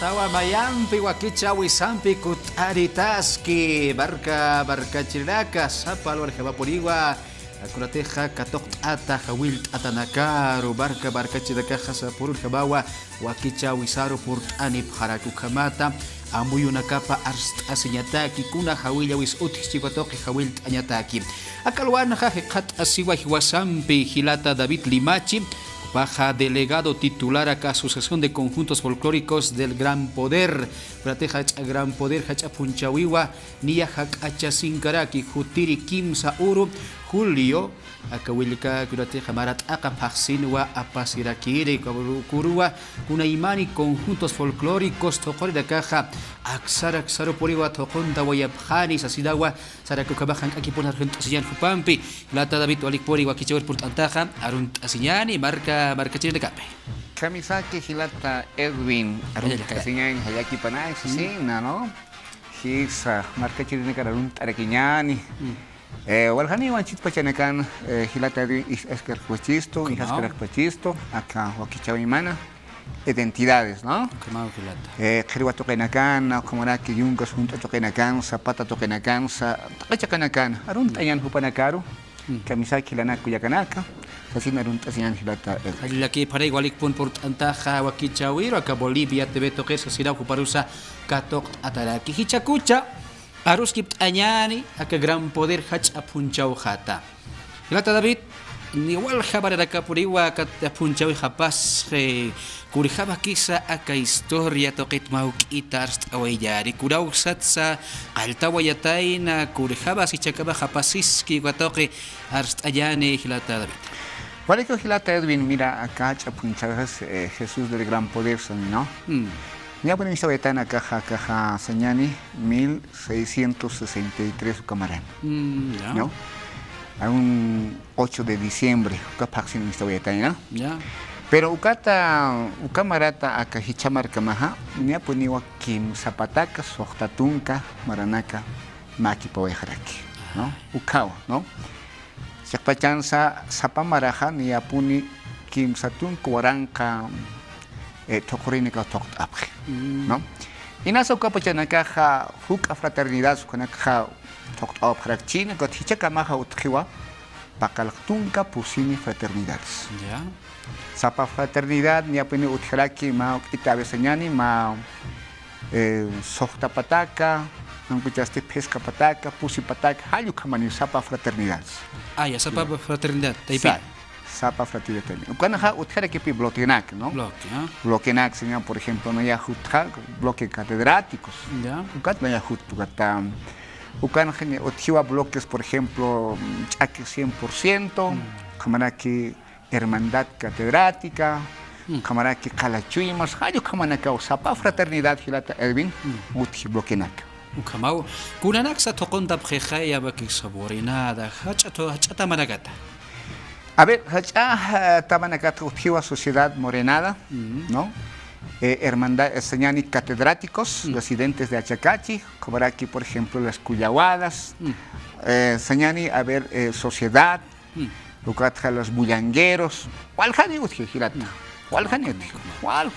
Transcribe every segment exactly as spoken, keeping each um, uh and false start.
Tawa mayampi wakicha wisampi kut'aritaski, marka, markachirinaka, sapa lugarjamapuniwa, kunatixa katuqt'ata, jawillt'atanakaru, marka, markachirinakaxa sapurunjamawa, wakicha wisaru purt'anipxaraki ukhamata, amuyunakapa arst'asiñataki, kuna jawillawis utjchi ukatuqi jawillt'añataki. Aka alwanxa jikxatasiwa jiwasampi jilata David Limachi, jupaxa delegado titular aka Asociación de Conjuntos Folclóricos del Gran Poder. Kunatixa jach'a Gran Poder jach'a phunchhäwiwa, niya jak'achasinkaraki, jutiri kimsa uru, julio, aka willka kunatixa mara t'aqa phaxsinwa apasirakiri, ukaruwa kunaymani conjuntos folclóricos thuqurinakaxa aksarak sarupuniwa thuquntawayapxani sasinawa. Sarak ukhamax jank'akipun arunt'asiñäni jupampi. Jilata David, walikpuni wakichäwir purt'antaxa arunt'asiñäni marka, markachirinakapi. Kamisaki jilata Edwin, arunt'asiñäni, jallakipanay, sasina, ¿no? Jisa, markachirinakar arunt'arakiñäni. Eh, waljaniwa anchhit pachanakan, eh, jilata Edwin, is-, isk'arakpachistu, isk'arakpachistu, aka wakichäwimana identidades, ¿no? Ukhamaw jilata. Eh, qhirwa tuqinakan, ukhamaraki yungas junt'a tuqinakan, zapata tuqinakan, sa-, taqi chiqanakan, arunt'añäni jupanakaru, kamisaki jilanaka kullakanaka, sasin arunt'asiñäni jilata. Jallakipxaray, walikpun purt'antaxa wakichäwiru, aka Bolivia T V tuqir sasinaw juparusa katuqt'ataraki. Jichhakucha, aruskipt'añäni, aka Gran Poder jach'a phunchhäwxata. Jilata David, niya walja maranakapuniwa aka phunchhäwixapas, eh, kunjamakisa aka historia tuqit mawk'ita arst'awayañäni, kunawsatsa qalltawayatayna, kunjamas jichhakamax apasiski ukatuqi arst'añäni jilata David. Walikiw jilata Edwin, mira, aka jach'a phunchhäwixas, eh, Jesús del Gran Poder sani, ¿no? Niyapuni ist'awayatayna akaxa, akaxa sañäni mil seiscientos sesenta y tres uka maran. Mm, ya. ¿No? A un ocho de diciembre, uka phaxsin ist'awayatayna. Ya. Pero ukata, uka marata aka jichha markamaxa, niyapuniwa kimsa pataka, suxta tunka maranaka makipawayxaraki, ¿no? Ukhawa, ¿no? Chiqpachansa sapa maraxa niyapuni kimsa tunka waranqa, eh, thuqurinakaw thuqt'apxi, ¿no? Inasa uka pachanakaxa juk'a fraternidad ukanakxa thuqt'awapxarakchini, ukat jichhakamaxa utjiwa paqallq tunka pusini fraternidades. Ya. Sapa fraternidad niyapuni utjaraki mä juk'ita, a veces sañäni mä, eh, suxta pataka, ankuchasti phisqa pataka, pusi pataka, jall ukhamani sapa fraternidades. Ah, ya, sapa fraternidad, taypin. Sa-, sapa fraternidad taypin. Ukanxa utjarakipï bloquenak, ¿no? Bloque, ah. Bloquenak, sañäni, por ejemplo, nayax utja bloque catedráticos. Ya. Ukat nayax utji, ukata, ukanxa utjiwa bloques, por ejemplo, ch'aki cien por ciento, ukhamaraki Hermandad Catedrática, ukhamaraki Qala Chuymas, jall ukhamanakaw sapa fraternidad jilata Edwin, utji bloquenaka. Ukhamaw, kunanaksa thuquntapxixa, yämakisa Morenada, jach'a thu-, jach'a tamanakata. A ver, jach'a, eh, tamanakata utjiwa Sociedad Morenada, ¿no? Eh, hermandad, eh, sañäni catedráticos, residentes de Achacachi, ukhamaraki, por ejemplo, las Cullawadas, eh, sañäni, a ver, eh, Sociedad, ukatxa los bullangueros, waljani utji jilata, waljani utji, walja.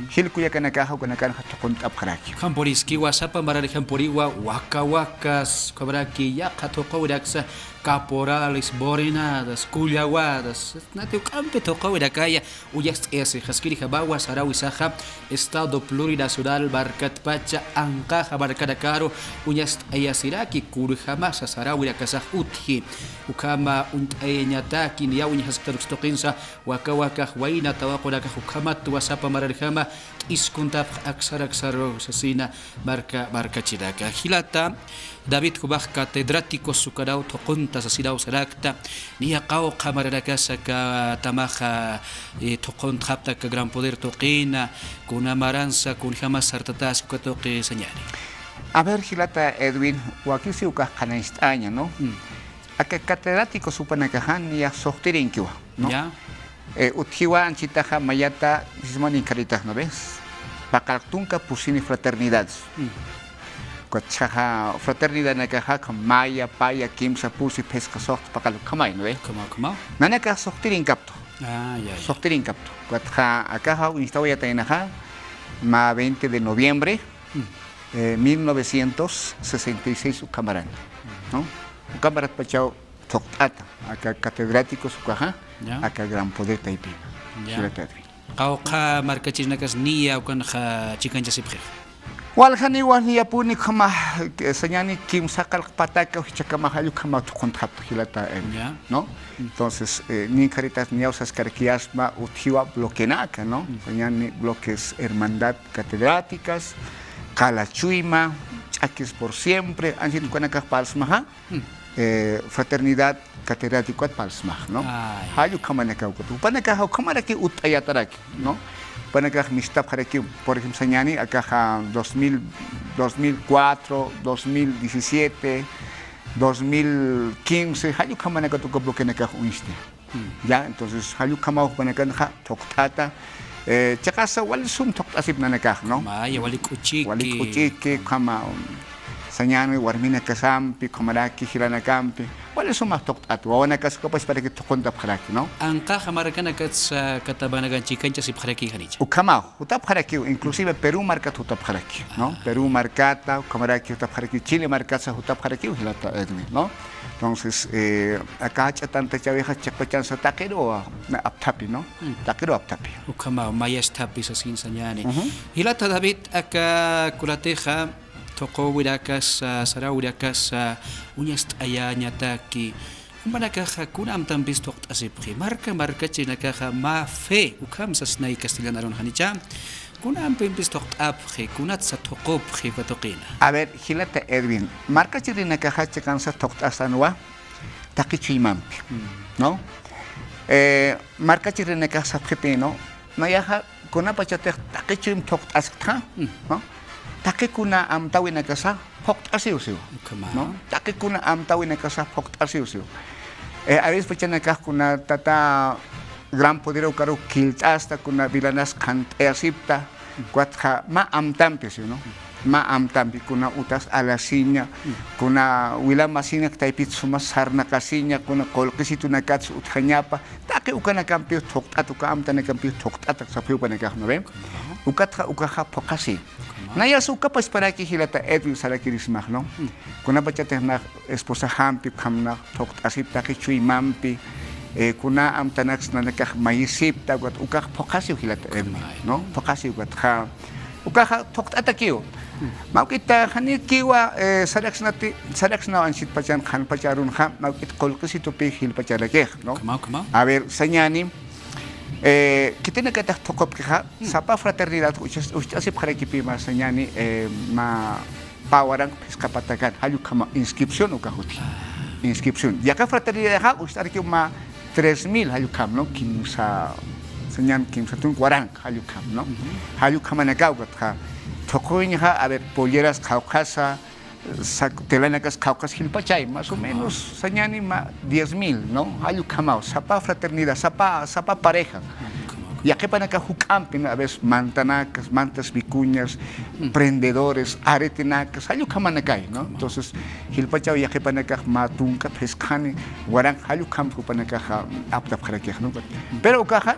Jil kullakanakaxa, ukanakanxa thuqunt'apxaraki. Ukham puriskiwa, sapa mararjam puriwa, waka wakas, ukhamaraki yaqha thuquwiraksa, caporales, morenadas, cullawadas, nati juk'ampi thuquwirakaya, uñast'ayasixaskirjamawa sarawisaxa, Estado Plurinacional markatpacha anqaxa markanakaru uñast'ayasiraki, kunjamasa sarawirakasax utji. Ukhama uñt'ayañataki, niya uñjasktaruks tuqinsa, waka wakax wayna tawaqunakax ukhamatwa sapa mararjama t'iskuntapx aksar aksaru sasina marka, markachirinaka. Jilata David, jumax catedráticos ukanaw thuqunta sasinaw sarakta, niya qawqha maranakasa aka tamaxa, eh, thuquntxapta aka Gran Poder tuqina, kuna maransa, kunjamas sartatäski uka tuqi sañäni. A ver, jilata Edwin, wakisi ukax qhanañcht'aña, ¿no? Aka catedráticos jupanakaxa niya suxtirinkiwa, ¿no? Ya. Eh, utjiwa anchhitaxa mayata, sisman inkharitax, ¿no ves? Paqallq tunka pusini fraternidades. Ukat jichhaxa fraternidadnakaxa, maya, paya, kimsa, pusi, phisqa, suxta, paqallq ukhamay, ¿no ve? Ukhamaw, ukhamaw. Nanakax suxtirinkaptu. Ah, ya, ya. Suxtirinkaptu. Ukatxa akaxa uñstawayataynaxa, mä veinte de noviembre, eh, mil novecientos sesenta y seis ukhamaran, ¿no? Ukhamarat pachaw thuqt'ata, aka catedráticos ukaxa, Ya. aka Gran Poder taypina. Ya. Jilata Edwin. Qawqha markachirinakas niya ukanxa chikanchasipxi. Waljaniwa niyapuni ukhama, eh, sañani kimsa qallq pataka jichhakama jall ukhama thuquntxapxi jilata Edwin, Ya. ¿no? Mm. Entonces, eh, ninkharitas niyaw saskarakiyasma utjiwa bloquenaka, ¿no? Mm. Sañani bloques Hermandad Catedráticas, Qala Chuyma, Ch'akis por Siempre, anchhit ukanakax parlsmaxa, Mm. eh, Fraternidad Catedrático parlsmax, ¿no? Ay. Jall ukhamanakaw ukat. Jupanakaxa ukhamaraki utt'ayataraki, ¿no? Jupanakax mistapxaraki, por ejemplo, sañani akaxa dos mil, dos mil cuatro, dos mil diecisiete, dos mil quince, jall ukhamanakat uka bloquenakax uñsti. Mm. Ya, entonces, jall ukhamaw jupanakanxa thuqt'ata, eh, chiqasa wali sum thuqt'asip nanakax, ¿no? Maya, wali k'uchiki. Wali k'uchiki, ukhama, um, sañani warminakasampi, ukhamaraki jilanakampi, wali suma thuqt'ata, wawanakas ukapachparaki thuquntapxaraki, ¿no? Anqaxa markanakatsa, ah, katamanakan chikanchasipxaraki janicha. Ukhamaw, jutapxarakiw, inclusive Perú markat jutapxaraki, ¿no? Ah. Perú markata, ukhamaraki jutapxaraki, Chile markatsa jutapxarakiw, jilata Edwin, ¿no? Entonces, eh, aka jach'a tantachawixa chiqpachansa taqiruw apthapi, ¿no? Mm. Taqiruw apthapi. Ukhamaw, mayasthapi sasin sañani. Ujú. Jilata David, aka kunatixa, thuquwirakasa, saräwirakasa, uñast'ayañataki, jumanakaxa kuna amtampis thuqt'asipxi, marka markachirinakaxa mä fe, ukham sasnay castellan arun janicha, kuna amtampis thuqt'apxi, kunatsa thuqupxi, uka tuqina. A ver, jilata Edwin, markachirinakaxa chiqansa thuqt'asanwa taqi chuymampi, Mm. ¿no? Eh, markachirinakax sapxipï, ¿no? Nayaxa kunapachatix taqi chuym thuqt'asktxa, Mm. ¿no? Taqi kuna amtäwinakasa phuqt'asiw siw, Ukhama. ¿no? Taqi kuna amtäwinakasa phuqt'asiw siw. Eh, a veces pachanakax kuna tata Gran Poder ukaru killt'asta, kuna vilanas qhant'ayasipta, Mm. ukatxa mä amtampi siw, ¿no? Mä amtampi, kuna utas alasiña, Mm. kuna wila masinak taypit suma sarnaqasiña, kuna qullqisitunakats utjañapa, taqi ukanakampiw thuqt'at, uka amtanakampiw thuqt'at sapxiw jupanakax, ¿no ve? Ujú. Ukatxa, ukaxa phuqasi. Ujú. Nayas ukapachparaki jilata Edwin sarakirismax, ¿no? Mm. Kunapachatix nax esposajampi, ukham nax thuqt'asip taqi chuymampi, eh, kuna amtanaks nanakax mayisipta, ukat ukax phuqasiw jilata Edwin, Ujú. ¿no? Phuqasiw ukatxa. Ukaxa thuqt'atakiw. Mm. Mä juk'ita janikiwa, eh, saraksnati, saraksnaw anchhit pachan qhanpacha arunxa, mä juk'it qullqisitupi jilpacharakix, ¿no? Ukhama, ukhama. A ver, sañani, eh, khitinakatix thuqupkixa, Mm. sapa fraternidad uch-, ucht'asipxarakipï mä sañani, eh, mä pä waranq phisqa patakan, jall ukhama inscripción ukax utji. Ah. Inscripción. Yaqha fraternidadxa ucht'arakiw mä tres mil jall ukham, ¿no? Kimsa, sañan kimsa tunk waranq jall ukham, ¿no? Ujú. Jall ukhamanakaw ukatxa. Thuquwiñxa, a ver, polleras qhawqhasa, sac-, telanakas qhawqhas jilpachay, más o Ujú. menos, sañani mä diez mil, ¿no? Jall ukhamaw, sapa fraternidad, sapa, sapa pareja. Ujú. Yaqhipanakax juk'ampi, ¿no? A veces mantanakas, mantas vicuñas, Mm. prendedores, aretenakas, jall ukhamanakay, ¿no? Ujú. Entonces, jilpachaw yaqhipanakax mä tunka phisqhani, waranq jall ukham jupanakaxa aptapxarakix, ¿no? Pero ukaxa,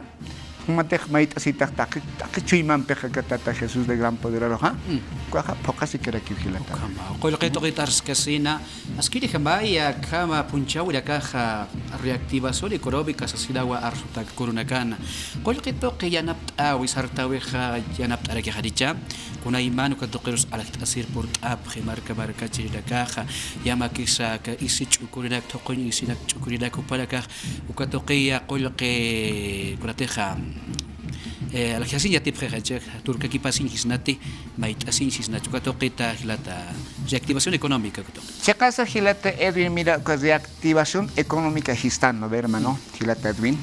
jumatix mayt'asitax taqi, taqi chuymampixa aka tata Jesús de Gran Poder aruxa, Mm. ukaxa phuqasikirakiw jilata. Ukhama. Qullqi tuqit arskasina, askirixamay akhama phunchhäwirakaxa reactivación económica sasinawa arsutak kurunakan. Qullqi tuqi yanapt'äwi sartäwixa yanapt'arakix janicha, kunayman uka tuqirus aljt'asir purt'apxi marka markachirinakaxa, yamakisa aka isi ch'ukurinak, thuquñ isinak ch'ukurinak jupanakax, uka tuqiya qullqi kunatixa, eh, aljasiñ yatipxixa, chiqa turkakipasiñ sisnati, mayt'asiñ sisnach, uka tuqita jilata reactivación económica, uka tuqi. Chiqasa jilata Edwin, mira, uka reactivación económica sistan, ¿no ve, hermano? Jilata Edwin.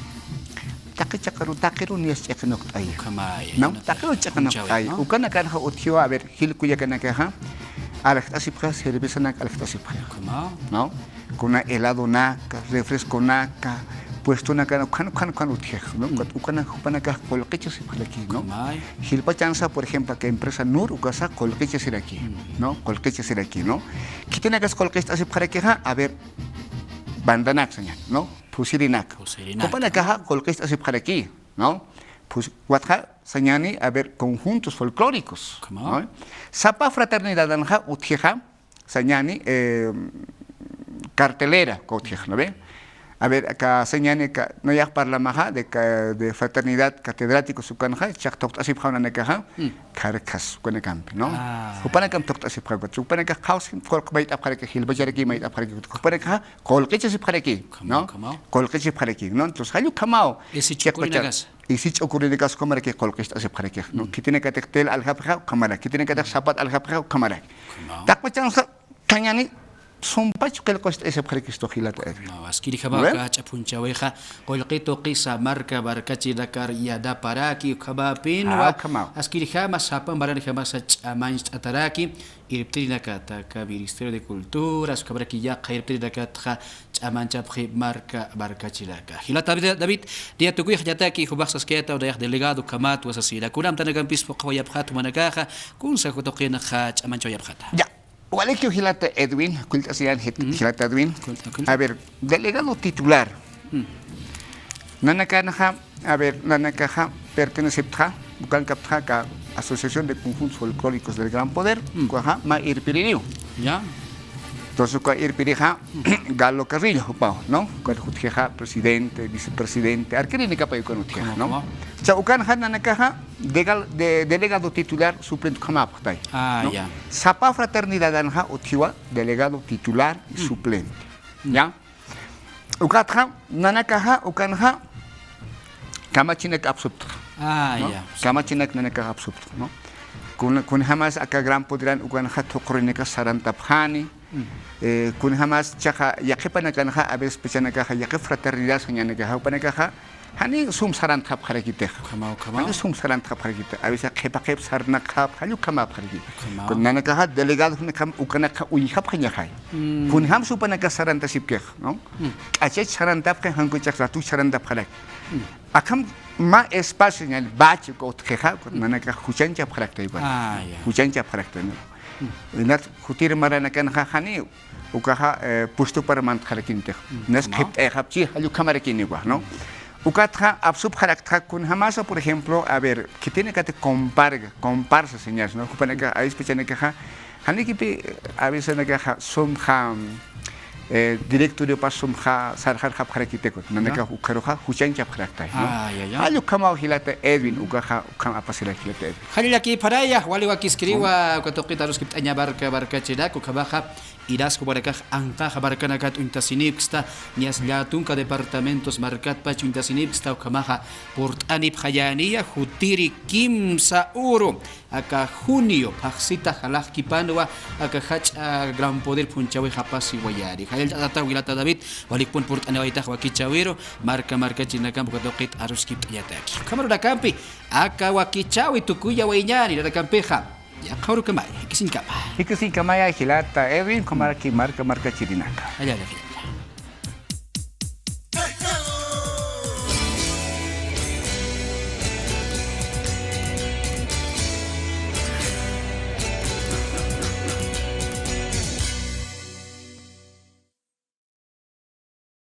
Taqi chaqaru, taqiru niyas ch'iqinukta ayi. Ukhamay, ¿no? Taqiru ch'iqinukta ayi. Ukhamaw. Ukanakanxa utjiwa, a ver, jil kullakanakaxa, aljt'asipxa, cervezanak aljt'asipxa. Ukhamaw. ¿No? Kuna heladonaka, refresconaka, puestonaka, ukhan, ukhan, ukhan utjix, ¿no? Mm. Ukat, ukanak jupanakax qullqichasipxaraki, ¿no? Ukhamaw. Jilpachansa, por ejemplo, aka empresa Nur, ukasa qullqichasiraki, Mm. ¿no? Qullqichasiraki, ¿no? Khitinakas qullqist'asipxarakixa, a ver, bandanak sañan, ¿no? Phusirinak. Phusirinak. Jupanakaxa qullqist'asipxaraki, ¿no? Phus-, ukatxa, sañani, a ver, conjuntos folclóricos, ¿no? Sapa fraternidadanxa utjixa, sañani, eh, cartelera, utjix, ¿no ve? A ver, aka sañani, aka, nayax parlamaxa de, de fraternidad catedráticos ukanxa, chaq tuqt'asipxaw nanakaxa, kharkas, ukanakampi, ¿no? Jupanakam tuqt'asipxaku, jupanakax qhawsi, qullqi mayt'apxaraki, jilpacharaki mayt'apxaraki, jupanakaxa qullqichasipxaraki, ¿no? Qullqichasipxaraki, ¿no? Entonces, jall ukhamaw. Isi ch'ukurinakas. Isi ch'ukurinakas ukhamaraki qullqist'asipxaraki, ¿no? Khitinakatix tele aljapxixa ukhamarak, khitinakatix sapat aljapxixa ukhamarak. Taqpachansa, sañani, sumpach qullqist'asipxarakistu jilata. Askirjama aka jach'a phunchhäwixa, qullqi tuqisa marka markachirinakar yanaparaki, ukhamapinwa. Askirjama sapa maranjamasa ch'amañcht'ataraki, irptirinakata, aka Ministerio de Cultura, ukhamaraki yaqha irptirinakatxa ch'amanchapxi marka markachirinaka. Jilata David, David, niya tukuyxañataki, jumax saskayätaw nayax delegado ukhamat sasina. Kuna amtanakampis phuqhawayapxät jumanakaxa, kunsa tuqinxa ch'amanchawayapxäta. Ya. Walikiw jilata Edwin, kullt'asiñäni jilata Edwin. A ver, delegado titular. Nanakanxa, a ver, nanakaxa pertenecipxta, ukankapxta aka Asociación de Conjuntos Folclóricos del Gran Poder, ukaxa mä irpiririw. Ya. Entonces, uka irpirixa, Galo Carrillo, jupaw, ¿no? Ukan utjixa presidente, vicepresidente, arkirinakapay ukan utjixa, ¿no? Cha ukanxa nanakaxa, degal-, de-, delegado titular suplente ukhamäpxtay, ¿no? Sapa fraternidadanxa utjiwa delegado titular y suplente, ¿ya? Ukatxa, nanakaxa, ukanxa, kamachinak apsupxta, ¿no? Kamachinak nanakaxa apsupxta, ¿no? Kun-, kunjamas aka Gran Poderan ukanxa thuqhurinakax sarantapxani, eh, kunjamas chaxa yaqhipanakanxa, a veces pachanakaxa, yaqhip fraternidad sañanakaxa, jupanakaxa, jani sum sarantxapxarakitix. Jani sum sarantxapxarakitix. A veces qhipa qhip sarnaqxapxi, jall ukhamäpxaraki. Kun nanakaxa, delegado, ukanakxa uñjapxañaxay. Kunjams jupanakax sarantasipkix, ¿no? K'achach sarantapxi, jan ukhachax ratuch sarantapxaraki. Akham mä espacio, ñan bache uka utjixa, nanakax juchanchapxaraktay, juchanchapxaraktay, ¿no? Inat jutir maranakanxa jani, ukaxa, eh, puestopar mantxarakintix. Nas qhipt'ayxapchi, jall ukhamarakiniwa, ¿no? Ukatxa, apsupxaraktxa, kunjamasa, por ejemplo, a ver, khitinakati comparga, comparsa, señores, ¿no? Jupanakax, a veces pachanakaxa, janikipi, a veces nakaxa, sumxa, eh, directoriopas sumxa, sarxarxapxarakitiku, nanakax ukharuxa, juchanchapxaraktay, ¿no? Jall ukhamaw jilata Edwin, ukaxa, ukham apasirak jilata Edwin. Jallallakipxaraya, wali wakiskiriwa, uka tuqit aruskipt'aña marka markachirinaka, ukhamaxa, Irasku markax anqaxa markanakat uñtasinipksta, ñas llätunka departamentos markatpach uñtasinipksta, ukhamaxa purt'anipxayäniya, jutiri kimsa uru, aka junio, phaxsita jalaxkipanwa, aka jach'a Gran Poder phunchhäwix apasiwayäni. Jallallt'atataw jilata David, walikpun purt'aniwaytax wakichäwiru, marka markachirinakamp uka tuqit aruskipt'añataki. Ukham arunakampi, aka wakichäwi tukuyawayñäni, nanakampixa. Yaqha urukamay, jikisiñkama. Jikisiñkamaya jilata Edwin, ukhamaraki marka markachirinaka. Jallalla, jallalla.